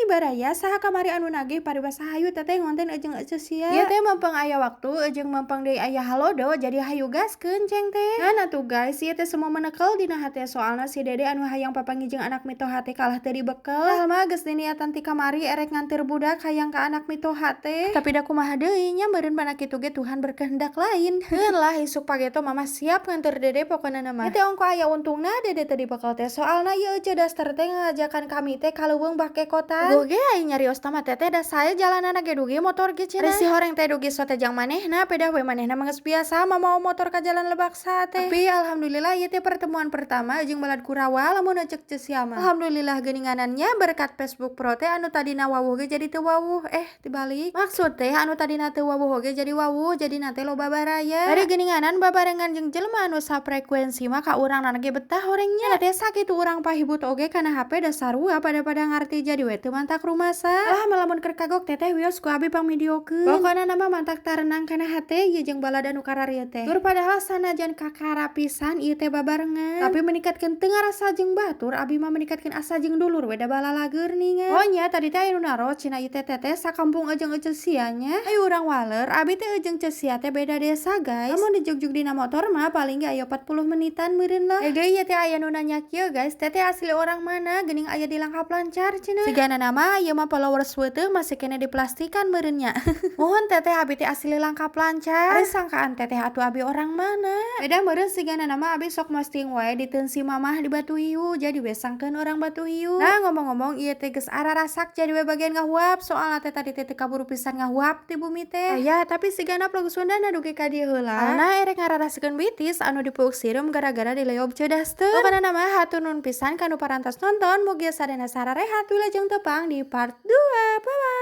Baraya, saha kamari anu nagih paribasa hayu teteh ngonten jeung ece sia. Ieu teh mempeng aya waktu jeung mempeng deui aya halodo, jadi hayu gaskeun ceng teh. Ngan atuh guys, ieu teh semua menekel dina hate, soalna si Dede anu hayang papanggih jeung anak mitoha teh kalah teu dibekel. Padahal mah geus diniatan ti kamari erek nganter budak hayang ka anak mitoha teh. Tapi da kumaha deui nya, meureun pana kitu ge Tuhan berkehendak lain. Heun lah, isuk pageto mama siap nganter Dede pokona mah. Ieu teh ongko aya untungna Dede teu dibekel teh, soalna ieu Ece Daster teh ngajakan kami teh ka leuweung bakekotan. Puguh ge ai nyarios mah teteh, da sae jalanana ge dugi motor ge cenah. Ari si horeng teh dugi sote jang manehna, pedah we manehna mah geus biasa mamawa motor ka jalan Lebaksa teh. Tapi alhamdulillah ieu teh pertemuan pertama jeung balad Kurawa lamun ceuk Cesia mah. Alhamdulillah geuninganannya berkat Facebook Pro teh, anu tadina wawuh ge jadi teu wawuh, eh dibalik. Maksud teh anu tadina teu wawuh oge jadi wawuh, jadi teh loba baraya. Ari geuninganan babarengan jeung jelema anu safrekuensi mah ka urangna ge betah horengnya. Teh sakitu urang pahibut oge kana HP da sarua pada-pada ngarti, jadi we teu mantak rumasa. Lah, lamun keur kagok teteh, wios ku abi pangvideokeun. Pokona nama mantak tarenang kana hate ieu jeung balad anu kararieu teh. Tur padahal sanajan kakara pisan ieu teh babarengan, tapi meningkatkeun teu ngarasa jeung batur, abi mah meningkatkeun asa jeung dulur we da balalageur ningan. Oh nya, tadi teh aya nu naros cenah, ieu teh teteh sakampung jeung Ece Sia nya. Ayo urang waler, abi teh jeung Ece Sia teh beda desa, guys. Lamun dijugjug dina motor mah paling ge aya 40 menitan meureun lah. Deui ieu teh aya nu nanya kieu, guys, "Teteh asli orang mana? Geuning aya di Langkap Lancar," cenah. Sigana nama ieu mah followers weuteung masih kene diplastikan meureun nya. Mohon teteh, abi teh asli Langkap Lancar. Ari sangkaan teteh atuh abi orang mana? Beda meureun sigana nama abi sok posting wae di si mamah di Batu Hiu, jadi we sangkeun orang Batu Hiu. Nah, ngomong-ngomong ieu teh geus ararasak, jadi we bagian ngahuap, soalna teh tadi teh teu kaburu pisan ngahuap ti bumi teh. Aya, tapi sigana vlog Sundana dugi ka dieu heula. Nah, erek ngararaskeun bitis anu dipuuk sireum gara-gara dileob Cedaster. Pokona nama hatur nuhun pisan kanu parantos nonton, mugi sadayana sararehat, wilujeng tepang di part 2. Bye bye.